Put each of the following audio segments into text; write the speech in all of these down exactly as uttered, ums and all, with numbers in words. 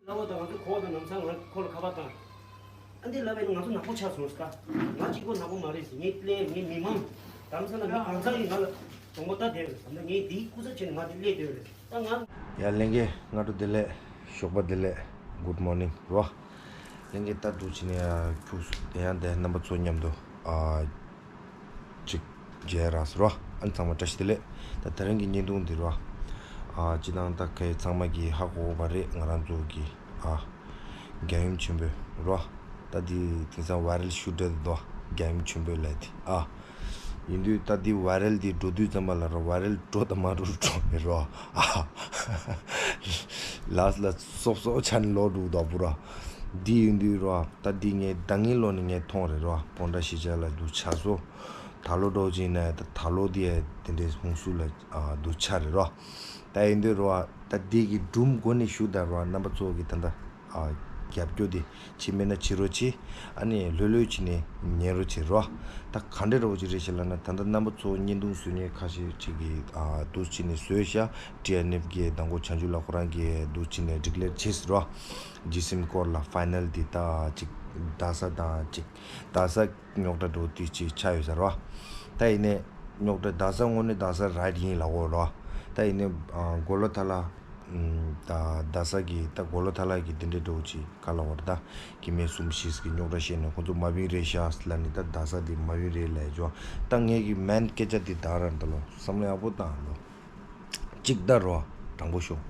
ལབ་པ་དང་ང་ཚོ་གོ་བ་དང་ལམ་སང་ང་ཁོ་ལ་ཁ་པར་བཏང་། ཨ་འདི་ལབ་པས་ང་ཚོ་ནག་པོ་ཆགས་སོང་ཟེར། ད་ང་གཅིག་པོ་ནག་པོ་མ་རེད་ཟེར། ངའི་ཀླད་ངའི་མི་མང་དམ་ས་ན་མི་གང་ཚང་གིས་ང་ལ་གདོང་པ་ལྟ་བསྡད་རེད། ད་ངས་འདིའི་སྐུ་ཚབ་བྱས་ནས་ང་འདི་སླེབས་བསྡད་རེད། ད་ང་། ཡ་ལྷན་རྒྱས་སྔ་དྲོ་བདེ་ལེགས། ཞོགས་པ་བདེ་ལེགས། Good morning རོ། ལྷན་རྒྱས་ད་འདུག་བྱས་ནས་ཡ་ཁྱུག་སོང་། དེ་ཡང་དེ་རྣམ་པ་ཚོ་མཉམ་དུ་ཨ། ཅིག་མཇལ་རག་སོང་རོ། ཨ་ནི་ཚང་མ་བཀྲ་ཤིས་བདེ་ལེགས། ད་དེ་རིང་གི་བརྙན་ཐུང་འདི་རོ། ཨ་སྤྱི་བཏང་ད་ག་ཚང་མ་གིས་ཧ་གོ་གོ་བ་རེད། ང་རང་ཚོ་གི་ཨ་རྒྱལ་ཡུམ་ཆེན་པོ་རོ། ད་འདི་དེང་སང་ཝའི་རལ་ཤུ་འདྲ་འདུག་རྒྱལ་ཡུམ་ཆེན་པོ་ལབ་དེ་ཨ། ཡིན་དུས་ད་འདི་ཝའི་རལ་འདི་འགྲོ་དུས་ཙམ་པ་ལ་རོ། ཝའི་རལ་འགྲོ་དང་མ་འགྲོ་འགྲོ་ནས་རོ། ཨ་ལགས་ལ་སོབ་སོབ་ཆ་ནས་ལོག་འགྲོ་འདུག་བུ་རོ། འདི་ཡིན་དུས་རོ། ད་འདི་ངས་ཟླ་ངན་ལོ་ནས་ངས་མཐོང་རེད་རོ། སྤོན་ཊ་གཞིས་ཆགས་ལ་འདུག་ཆགས་སོང་། ད་ལོ་འགྲོ་ཅིག་ན་ད་ད་ལོ་འདི་ཡ་དེ་འདྲའི་ཧུན་སུར་ལ་ཨ་འདུག་ཆགས་རེད་རོ། ད་ཡིན་དུས་རོ། ད་འདི་གི་སྒྲུང་མགོ་ནས་ཞུ་ད་རོ། རྣམ་པ་ཚོ་གི་ད་ད་ཨ་རྒྱབ་སྐྱོར་འདི་བྱེད་མེད་ན་བྱེད་རོགས་བྱེད། ཨ་ནི་ལྷོད་ལྷོད་བྱས་ནས་ཉན་རོགས་བྱེད་རོ། ད་ག་འདྲ་རོ་ཅིག་རེད་ཤག་ལབ་ན། ད་ད་རྣམ་པ་ཚོ་བརྙན་ཐུང་བཟོ་མཁན་ཁ་ཤས་ཅིག་གིས་ཨ་འདུག་བྱས་ནས་བཟོས་ཤག་ཊི་ཨེན་ཨེཕ་གིས་མདང་དགོང་བྱང་ཆུབ་ལགས་ཁོ་རང་གིས་འདུག་བྱས་ནས་ཌི་ཀི་ལེར་བྱས་སོང་རོ། ཇི་སིམ་སྐོར་ལ་ཕའི་ནལ་འདི་ད་ཅིག་རྡ་ས་དང་ཅིག་རྡ་ས་རྙོག་དྲ་འགྲོ་དུས་ཅིག་ཆགས་ཡོད་ས་རོ། ད་ཡིན་ནའི་རྙོག་དྲ་རྡ་ས་དངོས་གནས་རྡ་ས་རའིཊ་ཡིན་ལབ་དགོས་རོ། ད་ཡིན་ནའི་ཨ་མགོ་ལོག་ཐ་ལ་ཨམ་ད་རྡ་ས་གི་ད་མགོ་ལོག་ཐ་ལ་གི་དེ་འདྲའི་འགྲོ་ཅིག་ག་ལབ་དགོས་རེད། ད་སྐྱེ་དམན་གསུམ་བཞི་གི་རྙོག་དྲ་བཤད་ནས་ཁོ་ཚོ་མ་བིན་རེད་ཤག་ལབ་ནས། ད་རྡ་ས་འདི་མ་བིན་རེད་ལབ་ཅོ། ད་ངས་གི་མེན་སྐད་ཆ་འདི་ད་རང་ད་ལོ་བསམ་བློ་ཡག་པོ་བཏང་ལོ། གཅིག་ད་རོ། དྲང་པོ་ཤོད།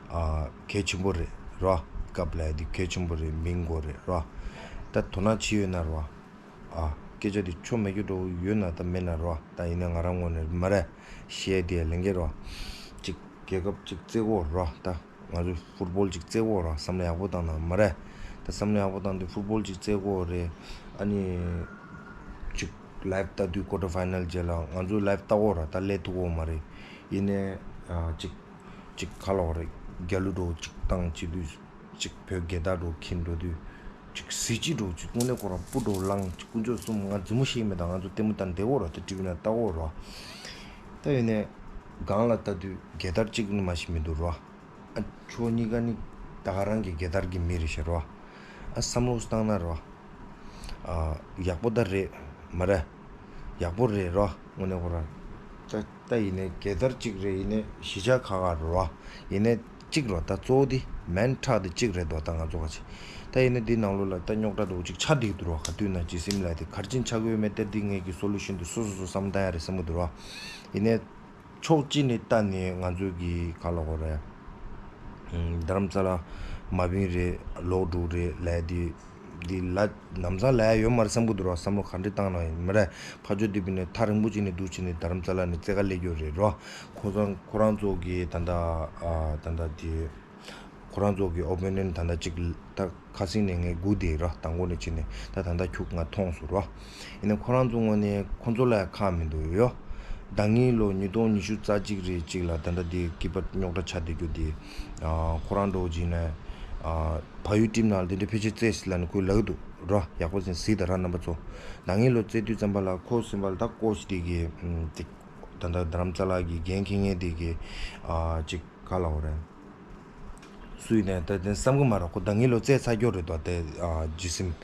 ཨ་གལ་ཆེན་པོ་རེད་རོ། སྐབས་ལ་འདི་གལ་ཆེན་པོ་རེད། མི་མགོ་རེད་རོ། ད་དོ་སྣང་བྱེད་ཡོད་ན་རོ། ཨ་སྐད་ཆ་འདི་ཆོ་མེད་རྒྱུ་འགྲོ་ཡོད་ན་ད་མེད་ན་རོ། ད་ཡིན་ན་ང་རང་ངོས་ནས་མ་རེད། བཤད་དེ་ལེན་གི་རོ། གཅིག་རྒྱལ་ཁབ་གཅིག་བརྩེ་དགོས་རོ། ད་ང་ཚོ་ཕུཊ་བོལ་གཅིག་བརྩེ་དགོས་རོ། བསམ་བློ་ཡག་པོ་བཏང་ན་མ་རེད། ད་བསམ་བློ་ཡག་པོ་བཏང་དུས་ཕུཊ་བོལ་གཅིག་བརྩེ་དགོས་རེད། ཨ་ནི་གཅིག་ལའིབ་ལྟ་དུས་ཀོར་ཊར་ཕའི་ནལ་རྗེས་ལ་ང་ཚོ་ལའིབ་ལྟ་དགོས་རོ། ད་སླེབས་ཐུབ་ཀྱི་མ་རེད། ཡིན་ནའི་ཨ་གཅིག་གཅིག་ག་ལབ་དགོས་རེད། རྒྱ་ལོ་འགྲོ་གཅིག་བཏང་བྱེད་དུས། གཅིག་བོད་རྒྱལ་དར་འགྲོ་འཁྱེར་འགྲོ་དུས། གཅིག་གཟི་བརྗིད་འགྲོ་གཅིག་དངོས་གནས་ཁོ་རང་སྤུ་འགྲོ་ལངས། གཅིག་དཀོན་མཆོག་གསུམ་ང་རྫུན་མ་བཤད་མེད། ད་ང་ཚོ་ལྟད་མོ་ལྟ་བསྡད་ཡོད་རོ། ད་ཊི་ཝི་ནང་ལྟ་ཡོད་རོ། ད་ཡིན་ནའི་སྒང་ལ་ལྟ་དུས་རྒྱལ་དར་གཅིག་ནི་མ་ཞིག་མི་འདུག་རོ། ཨ་ཕྱོགས་གཉིས་ཀ་ནི་ད་ག་རང་གི་རྒྱལ་དར་གྱི་མི་རེད་ཤག་རོ། ཨ་བསམ་བློ་བཏང་ན་རོ། ཨ་ཡག་པོ་ད་རེད་མ་རེད། ཡག་པོ་རེད་རོ། དངོས་གནས་ཁོ་རང་། ད་ད་ཡིན་ནའི་རྒྱལ་དར་གཅིག་རེད། ཡིན་ནའི་གཞིས་ཆགས་ཁག་ཁག་རོ། ཡིན་ནའི་གཅིག་རོ། ད་གཙོ་བོ་དེ་མེན་ཊར་དེ་གཅིག་རེད་དོ། ད་ང་ཚོ་ག་ཅིག་ད་ཡིན་ནའི་འདི་ནང་ལོགས་ལ་ད་རྙོག་དྲ་འགྲོ་གཅིག་ཆགས་བསྡད་འདུག་རོ། ག་དུས་ན་ཇི་སིམ་ལ་དེ་ག་རེ་བྱེད་ཆགས་ཀྱི་ཡོད་མེད་ད་འདི་ངས་ཀྱི་སོ་ལུ་ཤན་དེ་སོ་སོ་སོ་བསམ་བཏང་ཡ་རེད་བསམ་གི་འདུག་རོ། ཡིན་ནའི་ཕྱོགས་གཅིག་ནས་ལྟ་ནས་ང་ཚོ་གི་ག་ལབ་དགོས་རེད། ཨམ་རྡ་རམ་ས་ལ་མ་བིན་རེད། ལོག་འགྲོ་རེད་ལབ་དེ། འདི་ལ་ལམ་སང་ལ་ཡ་ཡོད་མ་རེད་བསམ་གི་འདུག་རོ། བསམ་བློ་ག་འདྲ་བཏང་ན་ཡིན་མ་རེད། ཕར་ཕྱོགས་འདི་བིན་ནས་ཐག་རིང་པོ་ཅིག་ནས་འདུག་ཅིག་ནས་རྡ་རམ་ས་ལ་ནས་རྩེ་ཁ་སླེབས་ཡོད་རེད་རོ། ཁོ་ཚང་ཁོ་རང་ཚོ་གི་ད་ལྟ་ཨ་ད་ལྟ་དེ་ཁོ་རང་ཚོ་གི་ཨོ་པི་ནན་ད་ལྟ་ཅིག་ད་ཁ་སང་ནས་ངས་སྒུག་བསྡད་རོ། དང་པོ་ནས་ཕྱིན་ནས་ད་ད་ལྟ་ཁྱུག་ང་མཐོང་སོང་རོ། ཡིན་ནའི་ཁོ་རང་ཚོ་ངོས་ནས་ཁོ་ཚོ་ལ་ཡ་ཁག་མི་འདུག་ཡོ། ཟླ་ངན་ལོ་ཉིས་སྟོང་ཉི་ཤུ་རྩ་གཅིག་རེ་གཅིག་ལ་ད་ལྟ་དེ་ཀི་པར་རྙོག་དྲ་ཆགས་བསྡད་རྒྱུ་དེ། ཨ་ཁོ་རང་འགྲོ་བྱས་ནས་ཨ་བལ་ཡུལ་ཊིམ་ནང་ལ་དེ་འདྲའི་ཕལ་ཆེར་རྩེས་ཟེར་ལབ་ནས་ཁོས་ལབ་ཀྱི་འདུག་རོ། ཡག་པོ་ཅིག་གཟིགས་དང་ར་རྣམ་པ་ཚོ། ཟླ་ངན་ལོ་རྩེ་དུས་ཙམ་པ་ལ་ཁོ་སེམས་པ་ལ་ད་ཀོ་ཆ་དེ་གི་ཨམ་དེ་ད་ལྟ་རྡ་རམ་ས་ལ་གི་འགན་འཁྱེར་མཁན་དེ་གི་ཨ་ཅིག་ག་ལབ་དགོས་རེད། སུ་ཡིན་ནའི་ད་དེ་བསམ་གི་མ་རེད། ཁོ་ཟླ་ངན་ལོ་རྩེས་ཚར་རྒྱུ་རེད་དོ། དེ་ཨ་ཇི་སིམ་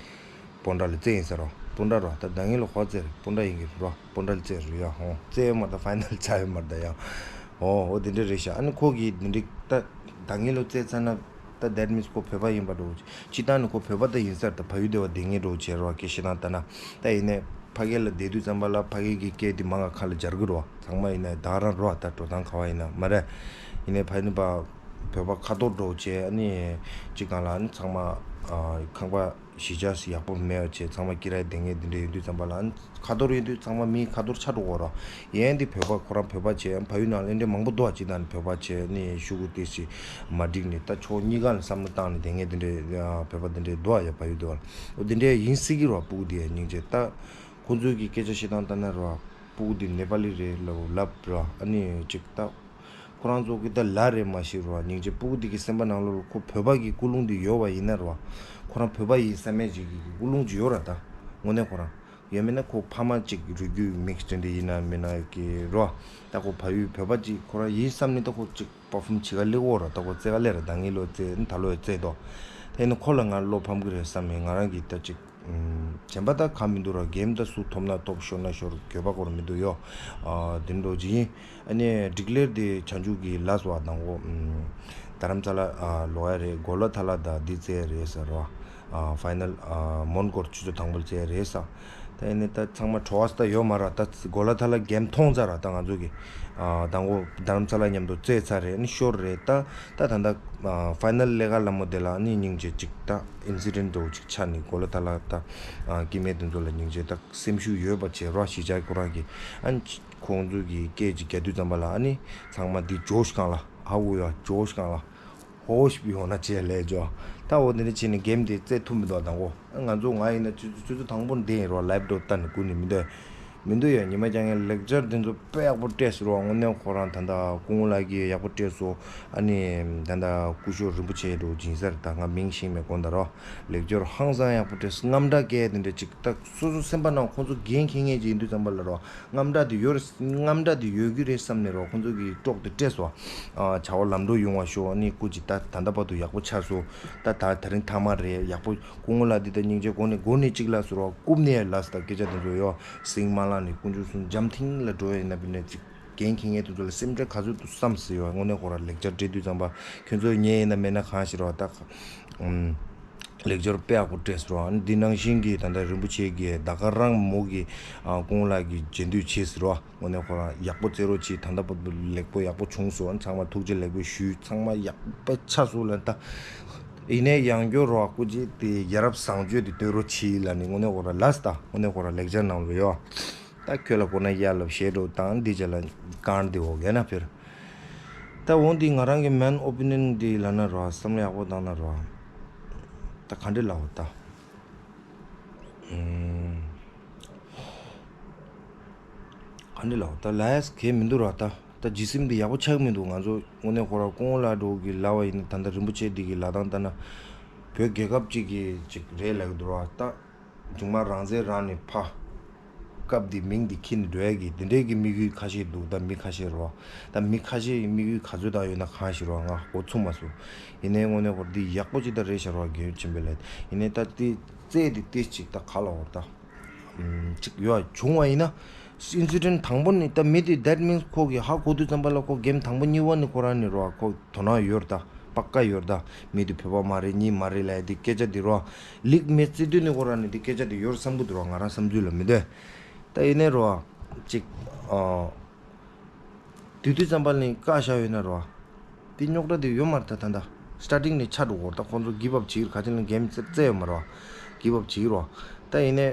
སྤོན་ཊ་ལ་རྩེས་ཡིན་ས་རོ། སྤོན་ཊ་རོ། ད་ཟླ་ངན་ལོ་ཁོ་རྩེས་རེད། སྤོན་ཊ་ཡིན་གི་རོ། སྤོན་ཊ་ལ་རྩེས་རེད་ཡ། ཧོ་རྩེས་ཡོད་མ་རེད། ད་ཕའི་ནལ་ཚར་ཡོད་མ་རེད་ད་ཡ། ཧོ་ཧོ་དེ་འདྲ་རེད་ཤག་ཨ་ནི་ཁོ་གིས་དེ་འདྲ་ད་ཟླ་ངན་ལོ་རྩེས་ཚར་ན་ད་that means ཁོ་བོད་པ་ཡིན་པ་འགྲོ། སྤྱིར་བཏང་ནི་ཁོ་བོད་པ་ད་ཡིན་ས་རེད། ད་བལ་ཡུལ་སྡེ་བ་སྡོད་མཁན་འགྲོ་བྱས་རོ། སྐད་བཤད་སྟངས་ལྟ་ན་ད་ཡིན་ནའི། ཕ་གི་ལ་བསྡད་དུས་ཙམ་པ་ལ་ཕ་གི་གི་སྐད་དེ་མང་ང་ཁ་ལ་འབྱར་གི་རོ། ཚང་མ་ཡིན་ན་ད་རང་རོ། ད་འགྲོ་སྟངས་ག་བ་ཡིན་ན་མ་རེད། ཡིན་ནའི་ཕ་ནི་པ་བོད་པ་ཁ་ཐོར་འགྲོ་བྱས་ཨ་ནི་གཅིག་སྒང་ལ་ཨ་ནི་ཚང་མ་ཨ་ཁང་པ་གཞིས་ཆགས་སུ་ཡག་པོ་མེད་པ་བྱས་ཚང་མ་ཀི་ར་ཡ་བསྡད་མཁན་དེ་འདྲ་ཡིན་དུས་ཙམ་པ་ལ་ཨ་ནི་ཁ་ཐོར་ཡིན་དུས་ཚང་མ་མི་ཁ་ཐོར་ཆགས་འགྲོ་གི་རོ། ཡན་དེ་བོད་པ་ཁོ་རང་བོད་པ་བྱས་ཨ་ནི་ཕ་ཡུལ་ནང་ལ་འདྲ་མང་པོ་འདུག་ཨ། གཅིག་དང་ནི་བོད་པ་བྱས་ཨ་ནི་ཤུ་གུ་དེ་སི་མ་འགྲིག་ནས་ད་ཕྱོགས་གཉིས་ཀ་ལ་བསམ་བློ་བཏང་ནས་བསྡད་མཁན་དེ་འདྲ་བོད་པ་དེ་འདྲ་འདུག་ཨ། ཡ་བལ་ཡུལ་སྡེ་བ་ལ་འོ་དེ་འདྲ་ཡིན་སྲིད་ཀྱི་རོ། སྤུ་གུ་དེ་ཡ་སྙིང་རྗེ་ད། ཁོང་ཚོའི་གི་སྐད་ཆ་བཤད་སྟངས་ལྟ་ན་ར། སྤུ་གུ་འདི་ནེ་པ་ལི་རེད་ལབ་ལབ་ར། ཨ་ནི་ཅིག་ད། ཁོ་རང་ཚོ་གི་ད་ལ་རེད་མ་ཤེས་ར། སྙིང་རྗེ། སྤུ་གུ་འདི་གི་སེམས་པ་ནང་ལོགས་ལ་ཁོ་བོད་པ་གི་ཀུན་སློང་འདི་ཡོད་པ་ཡིན་ན་ར། ཁོ་རང་བོད་པ་ཡིན་བསམ་མེད་ཅིག་གི་ཀུན་སློང་ཅིག་ཡོད་ར་ད། དངོས་གནས་ཁོ་རང་། ཡང་མིན་ན་ཁོ་ཕ་མ་གཅིག་རུས་རྒྱུད་མིག་སི་ཊི་འདི་ཡིན་ན་མིན་ན་གི་རོ། ད་ཁོ་ཕ་ཡུལ་བོད་པ་གཅིག་ཁོ་རང་ཡིན་བསམ་ནས་ད་ཁོ་གཅིག་པར་ཕོམ་བྱེད་ག་སླེབས་འོ་ར། ད་ཁོ་རྩེད་ག་སླེབས་ར། ད་ངའི་ལོ་རྩེད་ད་ལོ་རྩེད་དོ། ད་ཡིན་ན་ཁོ་ལ་ང་བློ་ཕམ་གི་རེད་བསམ་ནས་ང་རང་གི་ད་གཅིག་གཞན་པ་ད་ག་མི་འདུག་ར། གེམ་ད་སུ་ཐོབ་ན་ཐོབ་ཤོར་ན་ཤོར་འགྱོད་པ་སྐོར་མི་འདུག་ཡོ། དེ་འདྲ་ཅིག་ཡིན། ཨ་ནི་ཌིཀ་ལེར་དེ་བྱང་ཆུབ་ཀྱི་ལ་སོ་བ་དང་གོ། རྡ་རམ་ས་ལ་ལོག་ཡ་རེད། གོ་ལ་ཐ་ལ་ད་འདི་རྩེ་རེད་ཟེར་རོ། ཕའི་ནལ་མོན་གྷོར་ཆུ་ཚོད་དང་པོ་རྩེ་རེད་ཟེར། ད་ཡིན་ནི་ད་ཚང་མ་བྲོ་བ་ད་ཡོད་མ་ར། ད་གོ་ལ་ཐ་ལ་གེམ་མཐོང་ཚར་ར། ད་ང་ཚོ་གི་དང་གོ་རྡ་རམ་ས་ལ་མཉམ་དུ་རྩེ་ཚར་རེད། ཨ་ནི་ཤོར་རེད། ད་ད་ད་ད་ཕའི་ནལ་ལས་ཀ་ལ་མོ་དེ་ལ་ཨ་ནི་སྙིང་རྗེ་ཅིག་ད་ཨིན་སི་ཌེན་ཊི་འདྲ་བོ་ཅིག་ཆགས་ནི་གོ་ལ་ཐ་ལ་ད་སྐྱེ་དམན་དེ་ཚོ་ལ་སྙིང་རྗེ་ད་སེམས་ཤུགས་ཡོད་པ་བྱེད་རོགས་ཞིག་བྱ། ཁོ་རང་གིས་ཨ་ནི་ཁོང་ཚོ་གི་སྐད་ཅིག་རྒྱག་དུས་ཙམ་པ་ལ་ཨ་ནི་ཚང་མ་འདི་ཇོ་ཤི་གང་ལ་ཧ་གོ་ཡ། ཇོ་ཤི་གང་ལ་ཧོ་ཤི་པི་ཧོ་ན་ཅེ་ལས་ཇོ། ད་འོ་འདི་འདྲ་བྱས་ནས་གེམ་དེ་རྩེད་ཐུབ་མི་འདུག་དང་གོ། ང་ཚོ་ང་ཡིན་ན་ཆུ་ཚོད་ཆུ་ཚོད་དང་པོ་འདི་ཡིན་རོགས། ལའེབ་འགྲོ་ལྟ་ནས་སྐུ་ནས་མི་འདོད། མི་འདུག་ཡ། ཉི་མ་རྐྱང་ངས་ལེག་ཅར་དེ་ཚོ་དཔེ་ཡག་པོ་སྤྲད་སོང་རོགས། དངོས་གནས་ཁོ་རང་ད་ལྟ་སྐུ་ངོ་ལགས་ཀྱིས་ཡག་པོ་སྤྲད་སོང་། ཨ་ནི་ད་ལྟ་སྐུ་ཞབས་རིན་པོ་ཆེ་འགྲོ་སྦྱིན་སར་ད་ང་མིང་ཤེས་མེད་དགོངས་དག་རོགས། ལེག་ཅར་ཧང་སང་ཡག་པོ་སྤྲད་སོང་། རྔམ་སྐྲག་སྐད་དེ་འདྲ་ཅིག་ད་སོ་སོ་སེམས་པ་ནང་ཁོང་ཚོ་འགན་འཁྱེར་མཁན་ཅིག་ཡིན་དུས་ཙམ་པ་ལ་རོགས། རྔམ་སྐྲག་དེ་ཡོད་རེད། རྔམ་སྐྲག་དེ་ཡོད་ཀྱི་རེད་བསམ་ནས་རོགས་ཁོང་ཚོ་གི་སྲོག་དེ་སྤྲད་སོང་། ཨ་བྱ་བ་ལམ་འགྲོ་ཡོང་བ་ཤོག་ཨ་ནི་སྐུ་མཁྱེན་ད་ད་ལྟ་བར་དུ་ཡག་པོ་ཆགས་སོང་། ད་ད་ད་རིང་མཐའ་མ་རེད། ཡག་པོ་སྐུ་ངོ་ལགས་འདི་ད་སྙིང་རྗེ་དགོངས་ནས་དགོངས་ནས་གཅིག་ལ་ཟེར་རོགས། རྐུབ་ནས་ལ་ཟེར་ད་སྐད་ཆ་དེ་ཚོ་ཡོད་སེང་མ་ལགས་ནས་དཀོན་མཆོག་གསུམ་འཇམ་ཐིང་ལ་འགྲོ་ཡ་ཡིན་ན་བི་ནས་གཅིག་འགན་འཁྱེར་མཁན་དེ་ཚོ་ལ་སེམས་ཁྲལ་ག་ཚོད་འདུག་བསམ་ཟེར་ཡོད། དངོས་གནས་ཁོ་རང་ལེག་ཅར་སྤྲད་དུས་ཙམ་པ་ཁྱོད་ཚོ་ཉན་ཡིན་ན་མེད་ན་གང་ཞིག་རོགས། ད་ཨུམ། ལེག་ཅར་དཔེ་ཡག་པོ་སྤྲད་སོང་རོགས། འདི་ནང་བཞིན་གྱི་ད་ལྟ་རིན་པོ་ཆེ་གིས་ད་ག་རང་མོ་གི་ཨ་སྐུ་ངོ་ལགས་ཀྱི་རྗེས་འདུད་བྱས་ཟེར་རོགས། དངོས་གནས་ཁོ་རང་ཡག་པོ་རྩེ་རོགས་གྱིས། ད་ལྟ་བར་དུ་ལེགས་པོ་ཡག་པོ་བྱུང་སོང་། ཚང་མ་ཐུགས་རྗེ་ལེགས་པོ་ཞུས། ཚང་མ་ཡག་པོ་ཆགས་སོང་ལ་ད། ཡིན་ནའི་ཡང་སྐྱར་རོགས་སྐུ་མཁྱེན་དེ་ཡ་རབས་བཟང་སྤྱོད་དེ་སྟོན་རོགས་གྱིས་ལ་ནི་དངོས་གནས་ཁོ་རང་ལ་ཟེར་ད་དངོས་གནས་ཁོ་རང་ལེག་ཅར་གནང་རོགས་ཡོད། ད་ཁྱོད་ལ་གོ་ན་ཡ་ལབ་ཞེ་དྲག་དང་འདི་བྱས་ལ་ཀང་འདི་འོ་གས་ན་ཕེར། ད་འོང་འདི་ང་རང་གི་མེན་ཨོ་པི་ནིང་འདི་ལ་ན་རོ་བསམ་བློ་ཡག་པོ་བཏང་ན་རོ། ད་ག་འདྲི་ལའོ་ད། ཨུམ། ག་འདྲི་ལའོ་ད་ལ་ཡས་གས་མི་འདུག་རོ་ད། ད་ཇི་སིམ་འདི་ཡག་པོ་ཆགས་མི་འདུག་ང་ཚོ་དངོས་གནས་ཁོ་ར་སྐུ་ངོ་ལགས་འགྲོ་གི་ལ་བ་ཡིན་ད་ད་རིན་པོ་ཆེ་འདི་གི་ལ་དང་ད་ན། བོད་རྒྱལ་ཁབ་ཅིག་གི་ཅིག་རེད་ལབ་གི་འདུག་རོ་ད། མཇུག་མ་རང་བཙན་རང་ནས་ཕ། སྐབས་འདི་མིང་འདི་འཁྱེར་ནས་འགྲོ་ཡ་གི་འདི་འདྲའི་གི་དམིགས་ཡུལ་ཁ་ཤས་འདུག་ད་མི་ཁ་ཤས་རོ། ད་མི་ཁ་ཤས་ཀྱི་དམིགས་ཡུལ་ག་ཚོད་དག་ཡོད་ན་གང་ཞིག་རོ་ང་འགོ་ཚུགས་མ་སོང་། ཡིན་ནའི་དངོས་གནས་ཁོ་འདི་ཡག་པོ་ཅིག་ད་རེད་ཤག་རོ་རྒན་ཡོལ་ཆེན་པོ་ལ། ཡིན་ནའི་ད་འདི་རྩེད་འདི་ཏིས་ཅིག་ད་ག་ལ་འོ་ད། ཅིག་ཡོད་བྱུང་བ་ཡིན་ན། ཨིན་སི་ཌེན་ཊི་དང་པོ་ནི་ད་མི་དེ་that means ཁོ་གི་ཧ་གོ་དུས་ཙམ་པ་ལ་ཁོ་གེམ་དང་པོ་གཉིས་པ་ནི་ཁོ་རང་ནི་རོ་ཁོ་དོ་སྣང་ཡོད་ད། པ་ཀ་ཡོད་ད། མི་དེ་བོད་པ་མ་རེད་གཉིས་མ་རེད་ལབ་ཡ་དེ་སྐད་ཆ་དེ་རོ། ལིག་མེད་རྩེ་དུས་ནི་ཁོ་རང་ནི་དེ་སྐད་ཆ་དེ་ཡོད་བསམ་གི་འདུག་རོ་ང་རང་བསམ་ཚུལ་ལ་མི་འདོད། ད་ཡིན་ནའི་རོ། ཅིག་ཨ། དུས་དུས་ཙམ་པ་ནི་བཀག་བཞག་ཡོད་ན་རོ། དེ་རྙོག་དྲ་དེ་ཡོད་མ་རེད་ད་ད་ད། སི་ཊར་ཊིང་ནས་ཆགས་འགྲོ་གོ་ད་ཁོང་ཚོ་གིབ་ཨབ་བྱེད་ཀྱི་ག་ཅི་ལ་གེམ་རྩེ་རྩེ་ཡོད་མ་རོ། གིབ་ཨབ་བྱེད་ཀྱི་རོ། ད་ཡིན་ནའི།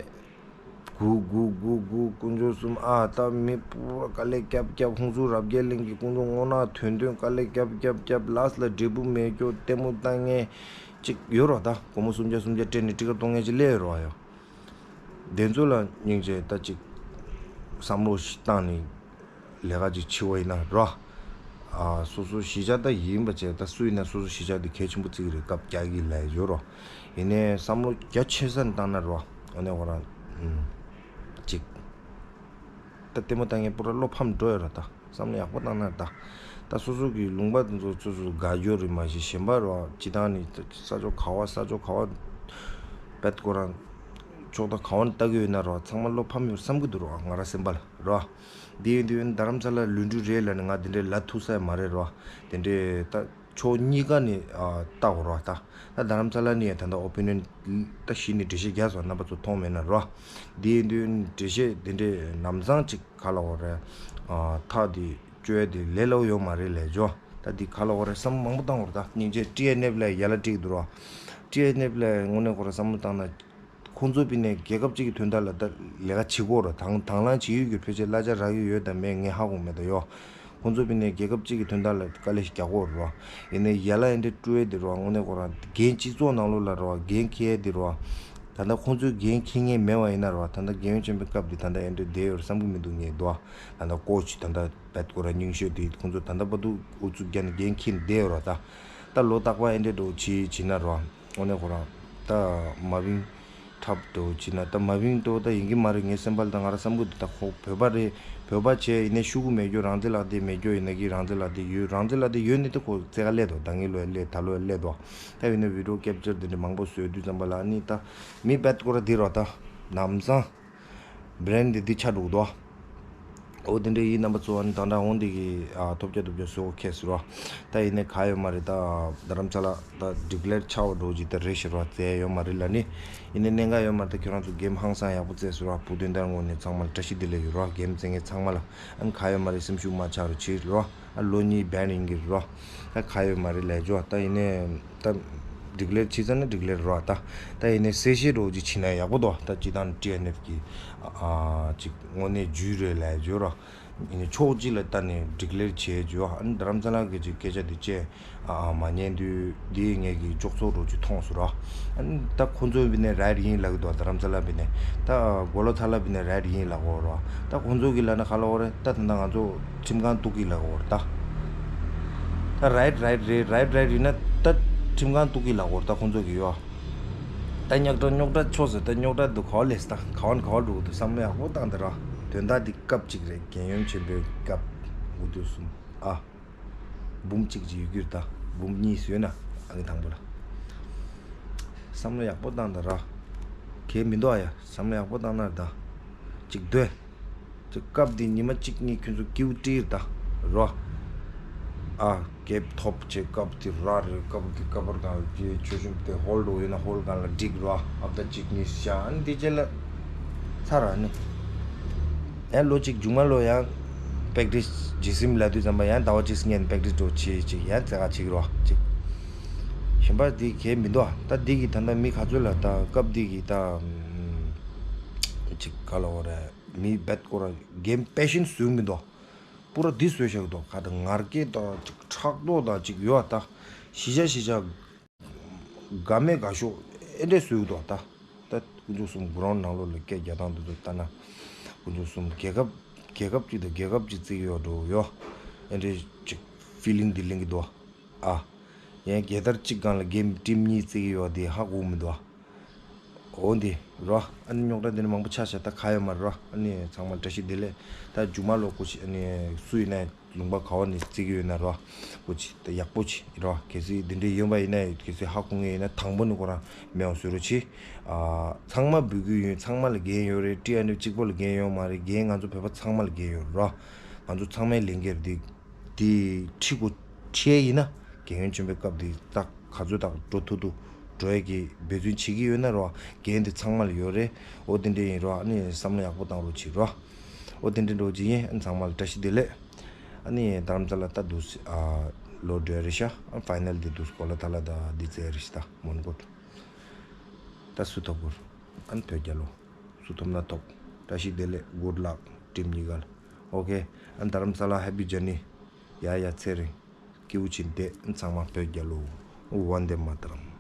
གུ་གུ་གུ་གུ་དཀོན་མཆོག་གསུམ་ཨ་ད་མི་པུ་ར་དཀའ་ལས་རྒྱབ་རྒྱབ་ཧུང་སུ་རབ་རྒྱས་གླིང་གི་དཀོན་མཆོག་སྔོ་ནག་དོན་དོན་དཀའ་ལས་རྒྱབ་རྒྱབ་རྒྱབ་ལཱས་ལ་འབྲས་བུ་མེད་རྒྱུ་ལྟད་མོ་ལྟ་མཁན་ཅིག་ཡོད་རོ། ད་སྒོར་མོ་སུམ་བརྒྱ་སུམ་བརྒྱ་སྤྲད་ནས་ཊི་ཀེ་ཊི་གཏོང་མཁན་ཅིག་སླེབས་ཡོད་རོ་ཡ། དེ་ཚོ་ལ་སྙིང་རྗེ་ད་ཅིག་བསམ་བློ་ཞིག་བཏང་ནས་ལས་ཀ་ཅིག་བྱེད་པ་ཡིན་ན་རོ། ཨ་སོ་སོ་གཞིས་ཆགས་ད་ཡིན་པ་བྱས་ད་སུ་ཡིན་ན་སོ་སོ་གཞིས་ཆགས་དེ་གལ་ཆེན་པོ་བརྩི་གི་རེད། སྐབས་རྒྱ་གི་ལས་ཡོད་རོ། ཡིན་ནའི་བསམ་བློ་རྒྱ་ཆེ་ས་ནས་བཏང་ན་རོ། ཨ་ནི་ཁོ་རང་ཅིག་ད་ལྟད་མོ་ལྟ་མཁན་པུ་ར་བློ་ཕམ་འགྲོ་ཡོད་ར་ད། བསམ་བློ་ཡག་པོ་བཏང་ན་ད། ད་སོ་སོ་གི་ལུང་པ་དེ་ཚོ་སོ་སོ་དགའ་སྐྱོ་རེད་མ་གཞི་གཞན་པ་རོ་སྤྱི་བཏང་ནི་ས་ཕྱོགས་ག་བ་ས་ཕྱོགས་ག་བ་བེད་ཁོ་རང་ཕྱོགས་ད་ག་བ་ནས་ལྟ་གི་ཡོད་ན་རོ་ཚང་མ་བློ་ཕམ་ཡོད་བསམ་གི་འདུག་རོ་ང་རང་སེམས་པ་ལ་རོ། དེ་ཡིན་དུས་རྡ་རམ་ས་ལ་ལུས་འབྲེལ་རེད་ལ་ནི་ང་དེ་འདྲའི་ལ་ཐུག་ས་མ་རེད་རོ། དེ་འདྲའི་ད་ཕྱོགས་གཉིས་ཀ་ནས་ལྟ་དགོས་རོ་ད། ད་རྡ་རམ་ས་ལ་ནི་ད་ལྟ་ཨོ་པི་ནན་ད་གཞི་ནས་འགྲེལ་བཤད་རྒྱག་སོང་རྣམ་པ་ཚོ་མཐོང་མེད་ན་རོ། དེ་ཡིན་དུས་འགྲེལ་བཤད་དེ་འདྲའི་ལམ་སང་ཅིག་ག་ལ་འོ་རེད། ཐག་དེ་གཅོད་དེ་ལས་སླ་པོ་ཡོད་མ་རེད་ལས་ཇོ། ད་འདི་ག་ལ་འོ་རེད་བསམ་མང་པོ་བཏང་བར་ད་སྙིང་རྗེ་ཊི་ཨེན་ཨེཕ་ལ་ཡ་ལ་ཀྲིག་འདུག་རོ། ཊི་ཨེན་ཨེཕ་ལ་དངོས་གནས་ཁོ་ར་བསམ་བློ་བཏང་ན། ཁོང་ཚོ་བི་ནས་རྒྱལ་ཁབ་གཅིག་གི་དོན་དག་ལ་ད་ལས་ཀ་བྱེད་དགོས་རོ་དང་དང་བླངས་བྱེད་ཡུལ་གྱི་ཕལ་ཆེར་གླ་ཆ་རག་གི་ཡོད་དམ་མེད་ངས་ཧ་གོ་མེད་ད་ཡོ། ཁོང་ཚོ་བི་ནས་རྒྱལ་ཁབ་གཅིག་གི་དོན་དག་ལ་དཀའ་ལས་ཤིག་རྒྱག་དགོས་རོ། ཡིན་ནའི་ཡ་ལ་ཨེ་འདྲ་སྤྲོ་ཡས་དེ་རོ་དངོས་གནས་ཁོ་རང་འགན་སྤྱི་ཚོགས་ནང་ལོགས་ལ་རོ་འགན་འཁྱེར་ཡས་དེ་རོ། ད་ལྟ་ཁོང་ཚོས་འགན་འཁྱེར་མཁན་མེད་པ་ཡིན་ན་རོ་ད་ལྟ་རྒན་ཡོལ་ཆེན་པོའི་སྐབས་དེ་ད་ལྟ་ཨེ་འདྲ་བསྡད་ཡོད་རེད་བསམ་གི་མི་འདུག་ངས་འདུག་ཨ། ད་ལྟ་ཀོ་ཆི་ད་ལྟ་བེད་ཁོ་ར་རྙིང་ཤོས་དེ་ཁོང་ཚོ་ད་ལྟ་བར་དུ་ཨུ་ཚུགས་རྒྱག་ནས་འགན་འཁྱེར་བསྡད་ཡོད་རོ་ད། ད་ལོ་རྟག་པར་ཨེ་འདྲ་འདྲ་བོ་བྱེད་བྱེད་ན་རོ། དངོས་གནས་ཁོ་རང་ད་མ་བིང་ འཁྲབ་འགྲོ་བྱེད་ན་ད་མ་བིང་འགྲོ་ད་ཡིན་གྱི་མ་རེད། ངའི་སེམས་པ་ལ་ད་ང་རང་བསམ་གྱི་འདུག་ད་ཁོ་བོད་པ་རེད། བོད་པ་བྱས་ཡིན་ནའི་ཤུ་གུ་མེད་རྒྱུ་རང་བཙན་ལག་དེ་མེད་རྒྱུ་ཡིན་ན་གི་རང་བཙན་ལག་དེ་ཡོད། རང་བཙན་ལག་དེ་ཡོད་ནི་ད་ཁོ་རྩེ་ག་སླེབས་འདུག་ད་ངའི་ལོ་ཡ་སླེབས་ད་ལོ་ཡ་སླེབས་འདུག་ད་ཡིན་ནའི་བི་ཌི་ཡོ་ཀེབ་ཅར་དེ་འདྲ་མང་པོ་བཟོས་དུས་ཙམ་པ་ལ་ནི་ད་མི་བེད་ཀོ་ར་དེ་རོ་ད་ནམ་སང་། བྷི་རེན་ཌི་འདི་ཆགས་འགྲོ་གི་འདུག་འོ་དེ་འདྲ་ཡིན་རྣམ་པ་ཚོ་ཨ་ནི་དང་འདྲ་འོང་དེ་གི་ཨ་ཐོབ་རྒྱ་ཐོབ་རྒྱ་བཟོ་ཁེ་ཟེར་བ། ད་ཡིན་ནའི་ག་ཡོད་མ་རེད། ད་རྡ་རམ་ས་ལ་ད་ཌི་ཀི་ལེར་ཆགས་པ་འགྲོ་གི་ད་རེད་ཟེར་བ་རྩེ་ཡོད་མ་རེད་ལ་ནི། ཡིན་ནའི་གནད་འགག་ཡོད་མ་རེད། ད་ཁྱོད་རང་ཚོ་གེམ་ཧང་སང་ཡག་པོ་རྩེ་ཟེར་བ། བུ་དོན་ལྡན་ངོས་ནས་ཚང་མ་ལ་བཀྲ་ཤིས་བདེ་ལེགས་ཡོད་རོགས། གེམ་རྩེ་མཁན་ཚང་མ་ལ་ཨ་ནི་ག་ཡོད་མ་རེད། སེམས་ཤུགས་མ་ཆག་རོགས་བྱེད་རོགས། ཨ་ལོ་གཉིས་བྷེན་ཡིན་གྱི་རོགས། ད་ག་ཡོད་མ་རེད་ལས་འཇོག་ད་ཡིན་ནའི་ད་ཌི་ཀི་ལེར་བྱེད་ཚར་ན་ཌི་ཀི་ལེར་རོགས། ད་ད་ཡིན་ནའི་གསལ་བཤད་འགྲོ་ཅིག་བྱེད་ན་ཡག་པོ་འདུག་ད་སྤྱི་བཏང་ཊི་ཨེན་ཨེཕ་གི་ཨ་ཅིག་དངོས་གནས་རྒྱུས་རེད་ལས་འཇོག་རོགས། ཡིན་ནའི་ཕྱོགས་གཅིག་ལ་ལྟ་ནས་ཌི་ཀི་ལེར་བྱེད་འཇོག་ཨ་ནི་རྡ་རམ་ས་ལ་གི་ཅིག་སྐད་ཆ་དེ་བཅས་ཨ་མ་ཉན་དུས་དེ་ངས་ཀྱི་ཅོག་ཙོག་འགྲོ་ཅིག་མཐོང་སོང་རོགས། ཨ་ནི་ད་ཁོ་ཚོ་བི་ནས་རའེ་ཊི་ཡིན་ལབ་གི་འདུག་རྡ་རམ་ས་ལ་བི་ནས་ད་གོ་ལོ་ཐ་ལ་བི་ནས་རའེ་ཊི་ཡིན་ལབ་གོ་རོགས། ད་ཁོ་ཚོ་གི་ལབ་ན་ག་ལབ་གོ་རེད། ད་ད་ད་ང་ཚོ་ཁྲིམས་ཁང་གཏུག་གི་ལབ་གོ་རེད། ད་ད་རའེ་ཊི་རའེ་ཊི་རེད། རའེ་ཊི་རའེ་ཊི་ཡིན་ན་ད་ཁྲིམས་ཁང་གཏུག་གི་ལབ་གོ་རེད། ད་ཁོ་ཚོ་གི་ཡོ། ད་རྙོག་དྲ་རྙོག་དྲ་ཆོག་ཟེར། ད་རྙོག་དྲ་འདུག་ག་བ་ལས་ད་ག་བ་ནས་ག་བ་འགྲོ་གི་འདུག་བསམ་བློ་ཡག་པོ་བཏང་དེ་ར། དོན་དག་འདི་སྐབས་གཅིག་རེད། རྒན་ཡོལ་ཆེན་པོའི་སྐབས་དགུ་ཐུག་གསུམ་ཨ། འབུམ་གཅིག་ཅིག་ཡོད་རྒྱུ་རེད། ད་འབུམ་གཉིས་བཟོས་ན་ཨ་གི་དང་པོ་ལ། བསམ་བློ་ཡག་པོ་བཏང་དང་ར། གལ་མི་འདུག་ཨ་ཡ། བསམ་བློ་ཡག་པོ་བཏང་ན་ར་ད། ཅིག་སྡོད། ཅིག་སྐབས་འདི་ཉི་མ་གཅིག་གཉིས་ཁྱོད་ཚོ་ཀིའུ་ཀྲིར་ད་ར། ཨ་རྒྱལ་ཐོབ་བྱས་སྐབས་དེ་ར་རེད། སྐབས་དེ་སྐབས་པར་གང་ལ་དེ་ཆོས་ཞུམ་དེ་ཧོལ་འགྲོ་ཡོད་ན་ཧོལ་གང་ལ་འགྲིག་ར། ཨབ་ད་གཅིག་གཉིས་བཞག་ཨ་ནི་དེ་རྗེས་ལ་ཚར་ར་ནི། ཡང་ལོ་གཅིག་མཇུག་མ་ལོ་ཡང་པེག་ཏིས་ཇི་སིམ་ལ་དུས་ཙམ་པ་ཡང་ཟླ་བ་གཅིག་སྔན་པེག་ཏིས་འགྲོ་བྱེད་ཅིག་ཡང་རྩེ་ག་ཅིག་རོ་ཅིག་གཞན་པ་འདི་གས་མི་འདུག་ད་འདི་གི་ད་ལྟ་མི་ག་ཚོད་ལ་ད་སྐབས་འདི་གི་ད་ཅིག་ག་ལ་འོ་རེད། མི་བེད་ཀོ་ར་གེམ་པེ་ཤན་བཟོས་མི་འདུག་པུ་ར་འདི་བཟོས་བཞག་གི་འདུག་ག་ད་ངར་སྐད་ད་ཅིག་ཕྲག་དོག་ད་ཅིག་ཡོད་ད་གཞི་བཞག་གཞི་བཞག་དགའ་མེད་དགའ་ཤོས་ཨེ་འདྲས་བཟོས་འདུག་ད། ད་དཀོན་མཆོག་གསུམ་གུ་རོང་ནང་ལོགས་ལ་སྐད་རྒྱག་སྟངས་འདི་ཚོ་ལྟ་ན། དཀོན་མཆོག་གསུམ་རྒྱལ་ཁབ་རྒྱལ་ཁབ་ཅིག་དང་རྒྱལ་ཁབ་ཅིག་བརྩི་གི་ཡོད་འགྲོ་ཡོད། ཨེ་འདྲས་ཅིག་ཕི་ལིང་འདི་ལེན་གི་འདུག་ཨ། ཡང་རྒྱལ་དར་གཅིག་སྒང་ལ་གེམ་ཊིམ་གཉིས་བརྩི་གི་ཡོད་དེ་ཧ་གོ་མི་འདུག་ཨ། འོ་འདི་རོ། ཨ་ནི་རྙོག་དྲ་འདི་ནི་མང་པོ་ཆགས་ཤག་ད་ག་ཡོད་མ་རེད་རོ། ཨ་ནི་ཚང་མ་བཀྲ་ཤིས་བདེ་ལེགས། ད་མཇུག་མ་ལོ་སྐུ་མཁྱེན་ཨ་ནི་སུ་ཡིན་ན་ལུང་པ་ག་བ་ནས་བརྩི་གི་ཡོད་ན་རོ། སྐུ་མཁྱེན་ད་ཡག་པོ་བྱེད་རོ། གལ་སྲིད་འདི་འདྲའི་ཡོད་པ་ཡིན་ན་གལ་སྲིད་ཧ་གོ་ངེས་ཡིན་ན་དང་པོ་ནས་ཁོ་རང་མེད་པ་བཟོ་རོགས་བྱེད། ཨ། ཚང་མ་འབོད་སྐུལ་ཡིན། ཚང་མ་ལ་འགན་ཡོད་རེད། ཊི་ཨེན་ཨེཕ་གཅིག་པོ་ལ་འགན་ཡོད་མ་རེད། འགན་ང་ཚོ་བོད་པ་ཚང་མ་ལ་འགན་ཡོད་རོ། ང་ཚོ་ཚང་མའི་ལས་འགན་འདི་འདི་ཁྲིད་དགོས། ཁྲིད་ཡིན་ན་རྒན་ཡོལ་ཆེན་པོའི་སྐབས་འདི་ད་ག་ཚོད་ད་འགྲོ་ཐུབ་ཐུབ་འགྲོ་ཡས་ཀྱི་འབད་བརྩོན་བྱེད་ཀྱི་ཡོད་ན་རོ། འགན་འདི་ཚང་མ་ལ་ཡོད་རེད། འོ་དེ་འདྲ་ཡིན་རོ། ཨ་ནི་བསམ་བློ་ཡག་པོ་བཏང་རོགས་བྱེད་རོ། འོ་དེ་འདྲ་འགྲོ་གི་ཡིན། ཨ་ནི་ཚང་མ་ལ་བཀྲ་ཤིས་བདེ་ལེགས། ཨ་ནི་རྡ་རམ་ས་ལ་ད་འདུག་སེ་ཨ་ལོ་འགྲོ་རེད་ཤག་ཨ་ཕའི་ནལ་འདི་འདུག་སེ་གོ་ལ་ཐ་ལ་ད་འདི་རྩེ་རེད་ཤག་ད་མོན་གྷོ་ད་སུ་ཐོབ་གོ་ཨ་ནི་བོད་རྒྱལ་ལོ། སུ་ཐོབ་ན་ཐོབ། བཀྲ་ཤིས་བདེ་ལེགས། Good luck ཊིམ་གཉིས་ཀ་ལ། ཨོ་ཁེ། ཨ་ནི་རྡ་རམ་ས་ལ་Happy Journey། ཡ་ཡ་ཚེ་རིང་། སྐྱིད་པོ་བྱེད་བསྡད། ཨ་ནི་ཚང་མ་བོད་རྒྱལ་ལོ། Vande Mataram།